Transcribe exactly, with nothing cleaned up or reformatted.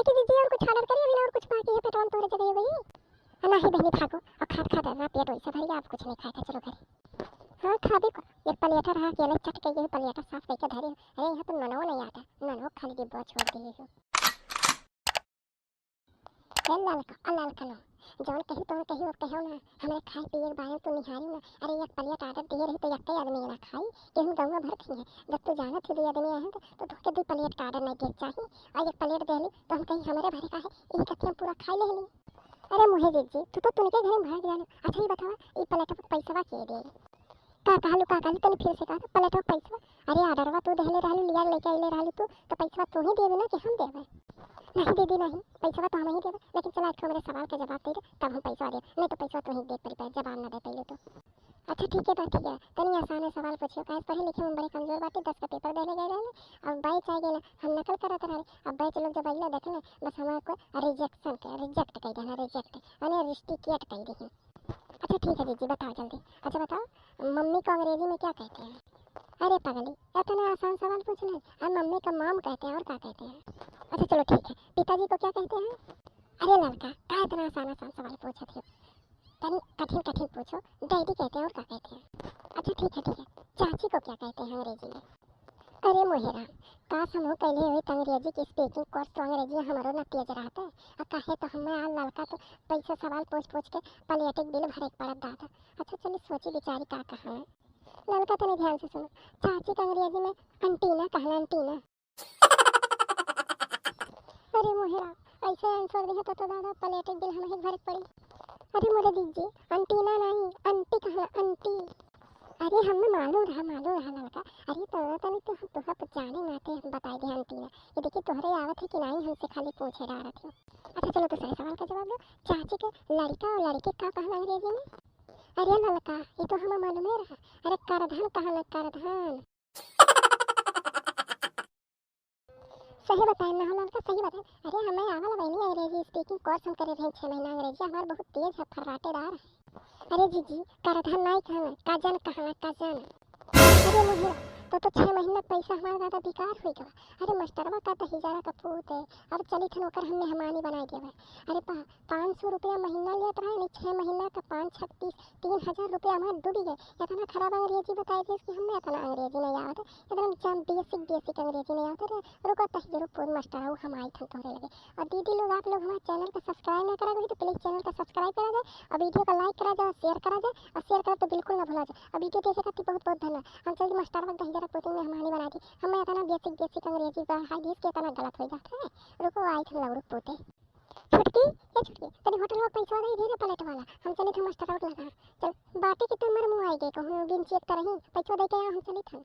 कि दीदी और कुछ order करी, अभी ना और कुछ बाकी है, पेटवा में तोहरे जगह हो गई। आ, नाही बहिनी, भागो, अब खात खात ना पेट वैसे भर गया, अब कुछ नहीं खाए था, चलो घरे। हाँ, खाबे को, एक plate रहा, अकेले चट के ये plate साफ करके धरे। अरे, यहाँ तो ननवो नहीं आता, ननवो खाली डिब्बा छोड़ दिए हो। ए ललका, आ ललका नो, जौन कही तौन कही, वो कहो ना, हमरे खाए पिए के बारे में तू निहारी ना। अरे, एक plate order दिए रही तो एक आदमी ना खाई, केहू गौवा भर खाई है। जब तू जानत ही दो आदमी आए हैं तो, तो तोहके दो plate का order नहीं देके चाही। और एक plate देली तो हम कही हमरे भरे का है, यही कथी हम पूरा खाई लेली। अरे मुहे जीजी, तू तो तुनके घरे में भाग जाना। अच्छा, ये बतावा, ई प्लेटवा के पैसवा के दे? का कहलू, का कहलू, तनी फिर से कहा, प्लेटवा के पैसवा? अरे, orderवा तू देहले रहलू, लिया लेके अइले रहलू तू, तो पैसवा तू ही देबे ना कि हम देबे? नहीं दीदी, नहीं, पैसवा तो हम ही देबे, लेकिन चला, एक ठो हमरे सवाल के जवाब दे दे, तब हम पैसवा देब, नहीं तो पैसवा तू ही दे पड़ी, जवाब ना दे पहले तो। अच्छा, ठीक है बा, ठीक है, तनी आसान सवाल पूछियो, काहे पढ़े लिखे में बड़े कमजोर बाटे, दस का पेपर देने गए रहले, अब बैच आ गए ना, हम नकल करत रहले, अब बैच लोग जब अइला देखले, बस हमारे को रिजेक्शन के, रिजेक्ट कह देना, रिजेक्ट, यानी रिस्टिकेट कह देना। अच्छा ठीक है जीजी, बताओ जल्दी। अच्छा बताओ, मम्मी को अंग्रेजी में क्या कहते हैं? अरे पगली, इतना आसान सवाल पूछ ले। हम मम्मी का मॉम कहते हैं, और क्या कहते हैं? अच्छा चलो ठीक है, पिताजी को क्या कहते हैं? अरे ललका, का इतना आसान आसान सवाल पूछत हो? तनी कठिन कठिन पूछो, डैडी कहते हैं, और क्या कहते हैं? अच्छा ठीक है ठीक है, चाची को क्या कहते हैं अंग्रेजी में? अरे मोहे राम, काश हमहू कैले होइत अंग्रेजी के speaking course, तो अंग्रेजी हमरो न तेज रहत। आ काहे तो हमें आ ललका तो पैसा सवाल पूछ पूछ के प्लेट के बिल भरे के पड़त दादा। अच्छा चली सोची बिचारी का कहा। ललका तनी ध्यान से सुनो, चाची का अंग्रेजी में एंटीना कहला, एंटीना। अरे मोहे राम, ऐसे आंसर दिहे तो, तो दादा प्लेट के बिल हमही के भरे के पड़ी। अरे मोरे दीदी, एंटीना नहीं, आंटी कहला, आंटी। अरे हमें मालूम रहा, मालूम रहा ललका। अरे तो तनी तो हम तोहरा पर जाने नाते हम बताई दे एंटीना। ये देखी तोहरे आवत है कि नहीं, हमसे खाली पूछे डारत है। अच्छा चलो दूसरे सवाल का जवाब दो। चाची के लड़का और लड़की का कहला अंग्रेजी में? अरे ललका, ये तो हमें मालूम ही रहा। अरे करधन कहला, करधन। सही बताए ना हम ललका, सही बताए। अरे हमें आवल बहनी अंग्रेजी speaking course हम करे रहे छह महीना अंग्रेजी, हमार बहुत तेज है, फर्राटेदार है। अरे जीजी, करधन नहीं कहना, कजन कहना, कजन। अरे मुहिरा, तो, तो छह महीना पैसा हमारा दादा बेकार हो गवा। अरे मास्टरवा का दहिजरा का पूत है, अब चली थन ओकर हम मेहमानी बनाए देवे। अरे पा, पाँच सौ रुपया महीना लेत रहे, नहीं छह महीना का पाँच छक तीस, तीन हजार रुपया हमार डूबी गए। इतना खराब अंग्रेजी बताए देस कि हमें इतना अंग्रेजी नहीं आवत है, एकदम जम basic basic अंग्रेजी नहीं आवत है। रुको तही जरूर पूर्ण मास्टर आऊ हम आई थन तोहरे लगे। और दीदी लोग, आप लोग हमारे channel का subscribe ना करा गई तो please channel का subscribe करा जाए और video का like करा जाए, share करा जाए और share करा तो बिल्कुल ना भुला जाए। और video देखे खातिर बहुत बहुत धन्यवाद। हम चल मास्टर वक्त दही जरा कोचिंग में हमारी बना दी, हमें इतना basic basic अंग्रेजी पढ़ाई देस कि इतना गलत हो जाता है। रुको आई थन लौड़ू पोते। छुटकी, ए छुटकी, तनी होटल में पैसा दे दे रे प्लेट वाला, हम चली थन मास्टर आउट लगा। चल बाटे कि तू मर मुँह आई गए, कहूँ बिन चेक तरही पैसा दे के आ, हम चली थन।